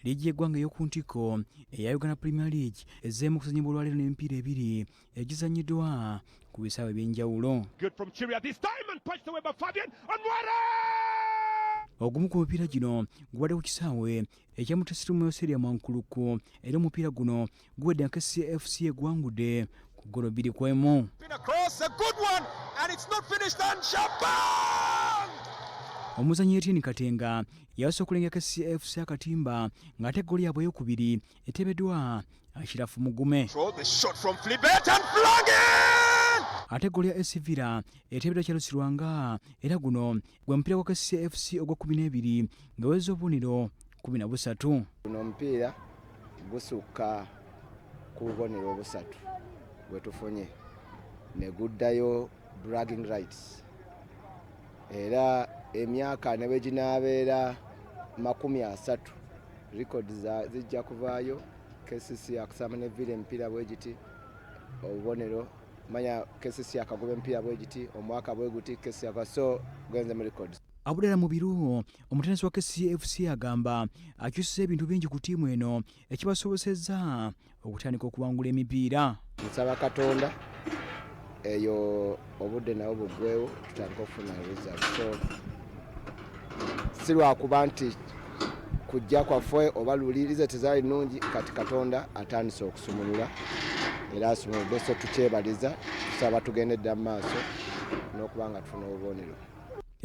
Liigi y'eggwanga ey'oku ntikko eya Uganda Premier League ezzeemu okuzannyibwa olwaleero n'emipiira ebiri egizannyiddwa ku bisaawe eby'enjawulo. Ogumu ku mipiira gino gubadde ku kisaawe ekya Muteseri Memorial Stadium Wankuluku era omupiira guno guwedde nga KCFC egwangudde ku ggolo 2-1. Omuzannyi Etienne Katenga yasoose okulengera KCFC akatimba ng'ate ggoolo yaabwe eyokubiri eteebeddwa Ashirafu Mugume. Ate ggoolo ya SC Villa eteebeddwa Charles Lwanga era guno gwe mupiira gwa KCFC ogwa 12 nga weza obubonero 13. Guno omupiira gusukka ku bubonero obusatu bwe tufunye ne guddayo bragging rights era emyaka ne bwe ginaabeera 30 record zijja kuvaayo. KCC akusamba ne Villa emipiira bwe giti obubonero manya KCC akagoba emipiira bwe giti omwaka bwe guti KCC aka so genze mu records. Abudala Mubiru omutendesi wa KCFC agamba akyusiza ebintu bingi ku ttiimu eno ekibasobosezza okutandika okuwangula emipiira. Nsaba Katonda eyo obudde nabo buggwewo tutandike okufuna result, so si lwakuba nti kujja kwaffe oba luli lize tezaali nnungi, kati Katonda atandise okusumulula era asumuludde, so tukyebaliza, tusaba tugende dda mu maaso n'okuba nga tufuna obubonero.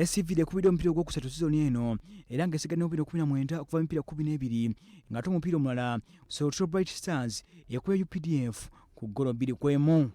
SC Villa ekubiddwa omupiira ogwokusatu sizoni eno era ng'esigadde n'obupiira 19 okuva mu mipiira 12 ng'ate omupiira omulala Soroti Bright Stars ekuba UPDF ku ggolo 2-1.